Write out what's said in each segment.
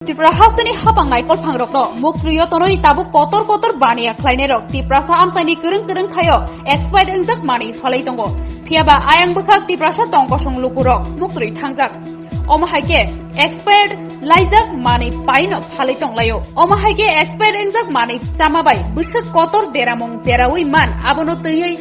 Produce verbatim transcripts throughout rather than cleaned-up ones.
Tripura hasteni hapang naikol phangrokno muktrwi yotonwi tabuk kotor kotor baniya khlainairok Tiprasa amchaini kwrwng kwrwng thaio expired wngjak manwi phalwi tongo. Phiyaba ayang bwkhak Tiprasa tongkosong lukurok muktrwi thangjak. Omo hai khe expired laijak manwi paino phalwi tonglaio. Omo hai khe expired wngjak manwi chama bai bwswk kotor deramung derawi man abono twiwi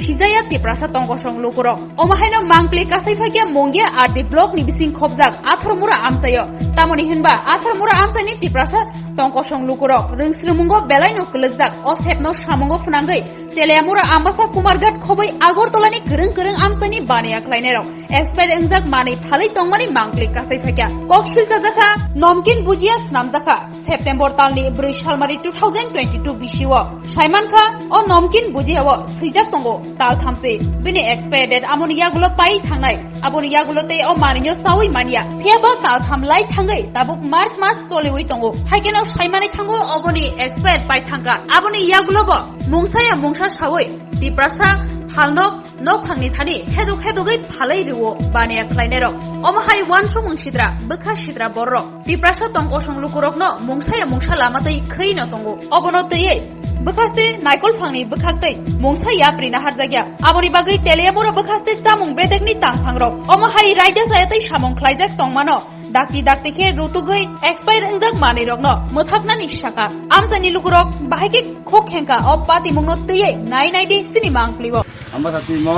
sijaya Tiprasa tongkosong lukurok. Omo haino mangpli kasai phakya Mungia R D block ni bising khobjak Atharmura amchaio. Tamoni hinba Atharmura amchaini Tiprasa tongkosong lukurok rwngsrwmungo belaino kwlwkjak. O sepno samungo phwnangwi Teliamura Ambasa Kumarghat khobwi Agartala ni kwrwng kwrwng amchaini baniya khlainairok expired wngjak manwi phalwi tongmani mangpli kasai phakya. Kok silchajakha, nomkin bujia snamjakha. September talni bwrwi salmari two thousand twenty-two bisio saimankha, o nomkin bujiao swijak tongo tal thamse. Bini expired date amoni yagulo pai thangnai. Aboni yagulo tei o manwino sawi manya. Phiyaba tal tham lai thangwi tabuk March mas choliwi tongo. Haikheno saimani thango oboni expired pai thangkha. Aboni yagulobo mungsaya mungsa sawi Tiprasa phalno nokphangni thani heduk hedugwi phalwi rwo baniya khlainairok. Omo hai uansukmung sidra, bwkha sidra bororok. Tiprasa tongkosong lukurokno mungsaya mungsa lama twi khwino tongo. Obono twiwi bwkhaste naikol phangni bwkhak twi mungsa yapri naharjakya. Aboni bagwi Teliamura bwkhaste chamung bedekni tangphangrok. Omo hai raida chaya tei samung khlaijak tongmano dakti dakti khe rutugwi expired wngjak manwirokno mwthaknani saka. Amchaini lukurok bahai khe khok khengkha o patimungno twiwi nai nai di sini mangpli o. Ambasa twi mo,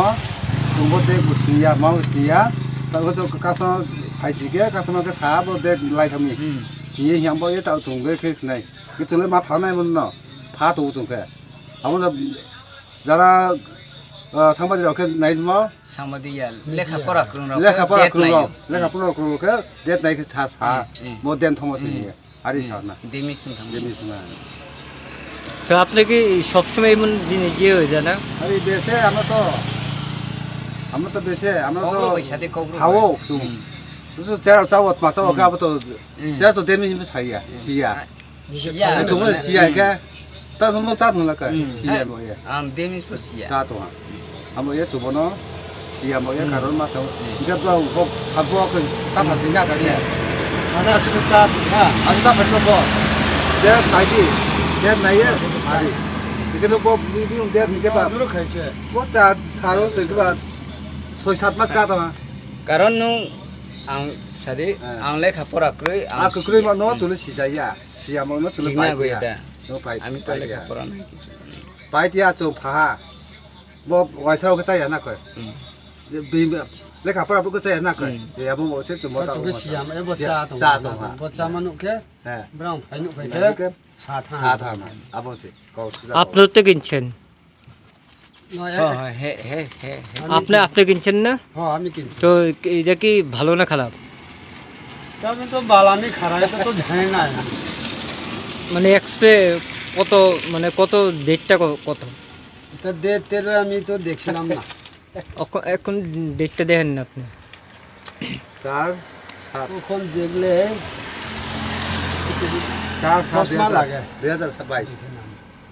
chwngbo de siniya, ma siniya, ta o chwng customer phai si khe, customer khe sa bo de lai thangmi. Hmm. Ye hiam bo ye ta chwng de khe sinai. Khe chwng le ma pha nai mon no, pha to chwng khe. Amo da jara, ah, sangbaji rok khe nai mo. Sangbaji ya, lekha pora kwrwng rok lekha pora kwrwng rok, lekha pora kwrwng rok khe date nai khe sa, sa, hmm, hmm, mo den thomo sini. Hmm. Ari, hmm, sa na. Demi sung thang. Demi sung na. তো আপনি কি সবসময় এমন জিনিস দিয়ে হয়ে যায় না? আরে বেশে আমরা তো, আমরা তো বেশে, আমরা তো কখনো পয়সা দিয়ে কখনো খাও, হয়। তুমি। হুম। তো চেরা চাও, মাছ চাও, হুম। খাবো তো, হুম। চেরা তো দেমি জিনিস খাইয়া, হুম। সিয়া। সিয়া। তো তুমি সিয়া, হুম। কে? তা তুমি চা তুমি লাগা, হুম। সিয়া, হ্যাঁ। বইয়া। আম দেমি সু সিয়া। চা তো। Amo ye chubono, si amo ye, hmm, karon ma tong. Hmm. Hingke bo, bo, bo, bo, ta pha dina ka khe. Ana asuk cha si ha. Asuk ta pha bo. De nai di, de nai ye, nai di. Hingke bo, bi, bi, de, hingke ba. Duro khai se. Bo cha, saro se ba. Soi sat mas ka tong ha. Karon nung ang sadi, eh, ang lekha pora kwrwi, ang ah, kwrwi si ma no, hmm, chuli si jaya. Si amo no chuli jigna pai goi ya. Da. No pai, ami to pai lekha ya. Pora nai kichu. Pai tiya chwng pha ha. Bo waisa rok chaya na koi. Hmm. Je bini lekha pora bo chaya na koi. Hmm. Ye abo mo se chwng bo ta chwng bo siyam, e bo cha tong cha na tong ha. Bo cha manu khe, he, brang phai nuk phai khe, sa tha sa tha na. Abo se kau suja. আপনি তো কিনছেন। No, e, oh, he, he, he, he. Apne, apne kinchen na? Ho, ami kinchi. তো এটা কি ভালো না খারাপ? তা আমি তো বালা নি খারাপ, এটা তো জানি না আমি। মানে এক্সপে কত, মানে কত ডেটটা ক-, কত? এটা ডেট তেরো আমি তো দেখছিলাম না। অখ-, এখন ডেটটা দেখেন না আপনি। চার সাত। ওখান দেখলে চার সাত চশমা দুই হাজার, লাগে। দুই হাজার বাইশ। দেখে না।